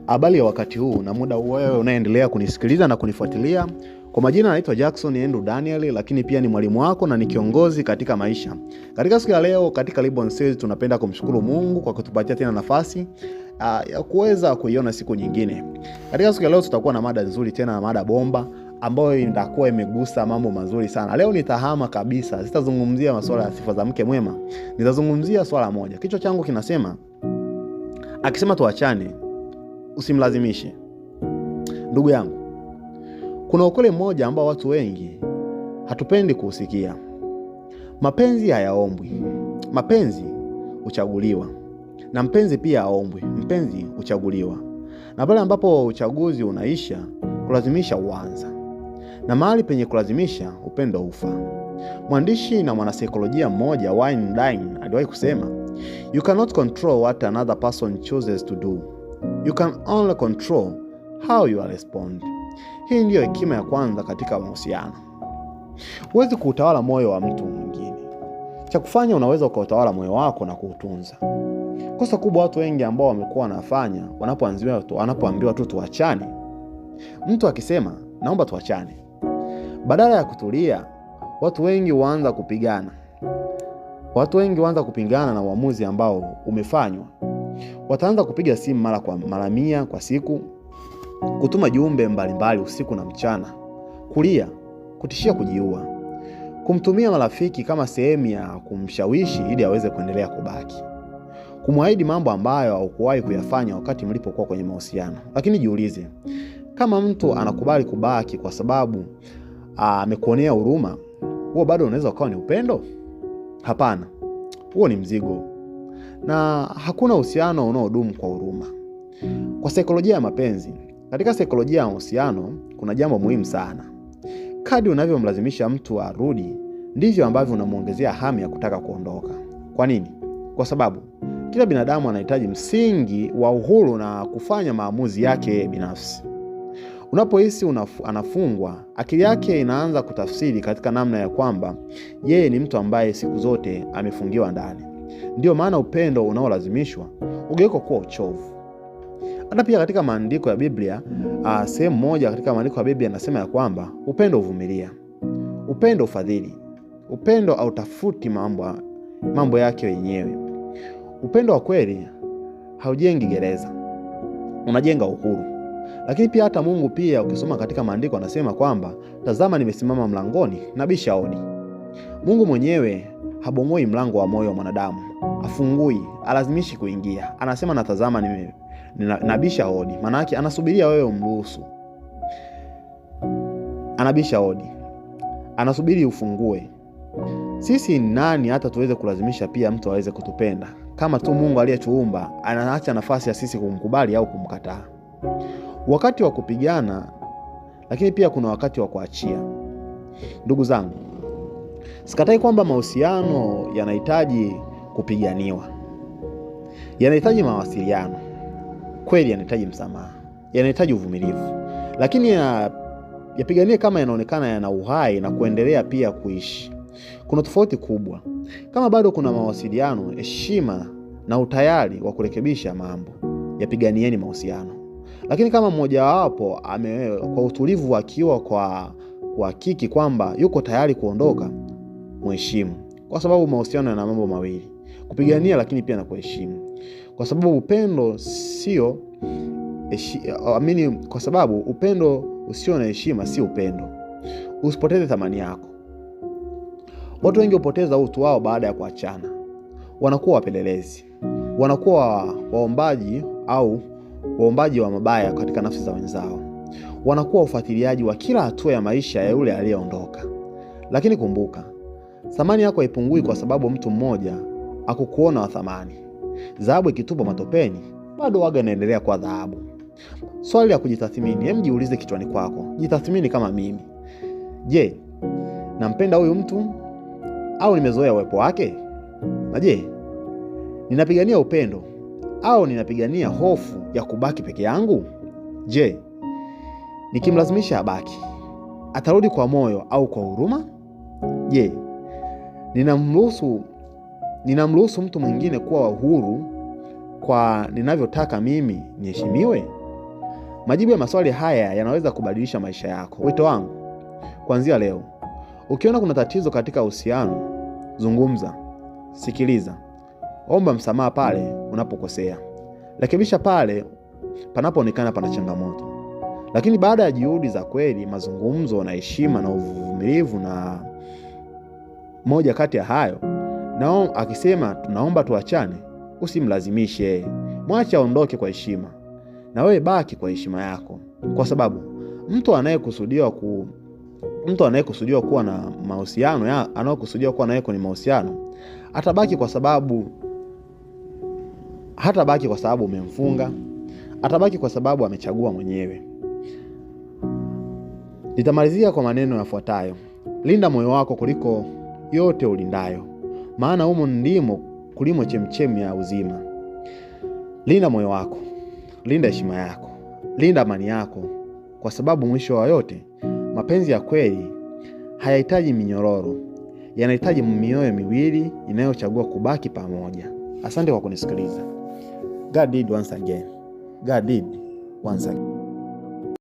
Habari ya wakati huu na muda wewe unaendelea kunisikiliza na kunifuatilia. Kwa majina naitwa Jackson Andrew Daniel, lakini pia ni mwalimu wako na ni kiongozi katika maisha. Katika siku ya leo katika Ribbon Series tunapenda kumshukuru Mungu kwa kutupatia tena nafasi ya kuweza kuiona siku nyingine. Katika siku ya leo tutakuwa na mada nzuri tena, mada bomba ambayo itakuwa imegusa mambo mazuri sana. Leo nitahama kabisa, sitazungumzia masuala ya sifa za mke mwema. Nitazungumzia swala moja. Kichwa changu kinasema, akisema tuachane usimlazimishe. Ndugu yangu, kuna ukweli mmoja ambao watu wengi hatupendi kuusikia. Mapenzi hayaombwi. Mapenzi huchaguliwa. Na mpenzi pia haombwi. Mpenzi huchaguliwa. Na pale ambapo uchaguzi unaisha, kulazimisha huanza. Na mahali penye kulazimisha, upendo hufa. Mwandishi na mwanasaikolojia mmoja, Wayne Dyer, aliwahi kusema, "You cannot control what another person chooses to do. You can only control how you respond." Hii ndiyo hekima ya kwanza katika mahusiano. Huwezi kuutawala moyo wa mtu mwingine. Cha kufanya, unaweza ukautawala moyo wako na kuutunza. Kosa kubwa watu wengi ambao wamekuwa wanafanya wanapoambiwa tu tuachane. Mtu akisema naomba tuachane, badala ya kutulia, watu wengi huanza kupigana. Watu wengi huanza kupingana na uamuzi ambao umefanywa. Wataanza kupiga simu mara kwa mara 100 kwa siku, kutuma jumbe mbalimbali usiku na mchana, kulia, kutishia kujiua, kumtumia marafiki kama sehemu ya kumshawishi ili aweze kuendelea kubaki, kumwahidi mambo ambayo haukuwahi kuyafanya wakati mlipokuwa kwenye mahusiano. Lakini jiulize, kama mtu anakubali kubaki kwa sababu amekuonea huruma, huo bado unaweza ukawa ni upendo? Hapana, huo ni mzigo. Na hakuna uhusiano unaodumu kwa huruma. Kwa saikolojia ya mapenzi, katika saikolojia ya mahusiano kuna jambo muhimu sana. Kadri unavyomlazimisha mtu arudi, ndivyo ambavyo unamuongezea hamu ya kutaka kuondoka. Kwa nini? Kwa sababu kila binadamu anahitaji msingi wa uhuru na kufanya maamuzi yake binafsi. Unapohisi anafungwa, akili yake inaanza kutafsiri katika namna ya kwamba yeye ni mtu ambaye siku zote amefungiwa ndani. Ndio maana upendo unaolazimishwa ugeuka kuwa uchovu. Hata pia katika maandiko ya Biblia, sehemu moja katika maandiko ya Biblia inasema ya kwamba upendo huvumilia, upendo hufadhili, upendo hautafuti mambo yake wenyewe. Upendo wa kweli haujengi gereza, unajenga uhuru. Lakini pia hata Mungu pia ukisoma katika maandiko anasema kwamba tazama, nimesimama mlangoni nabisha hodi. Mungu mwenyewe habomoi mlango wa moyo wa mwanadamu, afungui, alazimishi kuingia. Anasema natazama, nabisha hodi. Maana yake anasubiria wewe umruhusu. Anabisha hodi, anasubiri ufungue. Sisi nani hata tuweze kulazimisha pia mtu aweze kutupenda? Kama tu Mungu aliyetuumba anaacha nafasi ya sisi kumkubali au kumkataa. Wakati wa kupigana, lakini pia kuna wakati wa kuachia. Ndugu zangu, sikatai kwamba mahusiano yanahitaji kupiganiwa, yanahitaji mawasiliano kweli, yanahitaji msamaha, yanahitaji uvumilivu, lakini yapiganie kama yanaonekana yana uhai na kuendelea pia kuishi. Kuna tofauti kubwa. Kama bado kuna mawasiliano, heshima na utayari wa kurekebisha mambo, yapiganieni mahusiano. Lakini kama mmoja wapo kwa utulivu akiwa kwa kuhakiki kwamba yuko tayari kuondoka, muheshimu. Kwa sababu mahusiano yana mambo mawili, kupigania lakini pia na kuheshimu. Kwa sababu upendo sio kwa sababu upendo usio na heshima si upendo. Usipoteze thamani yako. Watu wengi hupoteza utu wao baada ya kuachana. Wanakuwa wapelelezi, wanakuwa waombaji au waombaji wa mabaya katika nafsi za wenzao. Wanakuwa ufuatiliaji wa kila hatua ya maisha ya yule aliyeondoka. Lakini kumbuka, thamani yako haipungui kwa sababu mtu mmoja hakukuona wa thamani. Dhahabu ikitupwa matopeni, bado waga inaendelea kuwa dhahabu. Swali la kujitathmini, hem, jiulize kichwani kwako. Jitathmini kama mimi. Je, nampenda huyu mtu au nimezoea uwepo wake? Na je, ninapigania upendo au ninapigania hofu ya kubaki peke yangu? Je, nikimlazimisha abaki, atarudi kwa moyo au kwa huruma? Je, ninamruhusu mtu mwingine kuwa huru kwa ninavyotaka mimi niheshimiwe? Majibu ya maswali haya yanaweza kubadilisha maisha yako. Wito wangu kuanzia leo, ukiona kuna tatizo katika uhusiano, zungumza, sikiliza, omba msamaha pale unapokosea, rekebisha pale panapoonekana pana changamoto. Lakini baada ya juhudi za kweli, mazungumzo na heshima na uvumilivu, na moja kati ya hayo, nao akisema tunaomba tuachane, usimlazimishe, mwache aondoke kwa heshima, na wewe baki kwa heshima yako, kwa sababu mtu anayekusudiwa kuwa na mahusiano anayokusudiwa kuwa naye kwenye mahusiano atabaki kwa sababu hatabaki kwa sababu umemfunga, atabaki kwa sababu amechagua mwenyewe. Nitamalizia kwa maneno yafuatayo: linda moyo wako kuliko yote ulindayo, maana humo ndimo kulimo chemchemi ya uzima. Linda moyo wako, linda heshima yako, linda amani yako, kwa sababu mwisho wa yote, mapenzi ya kweli hayahitaji minyororo, yanahitaji mioyo miwili inayochagua kubaki pamoja. Asante kwa kunisikiliza. God did once again. God did once again.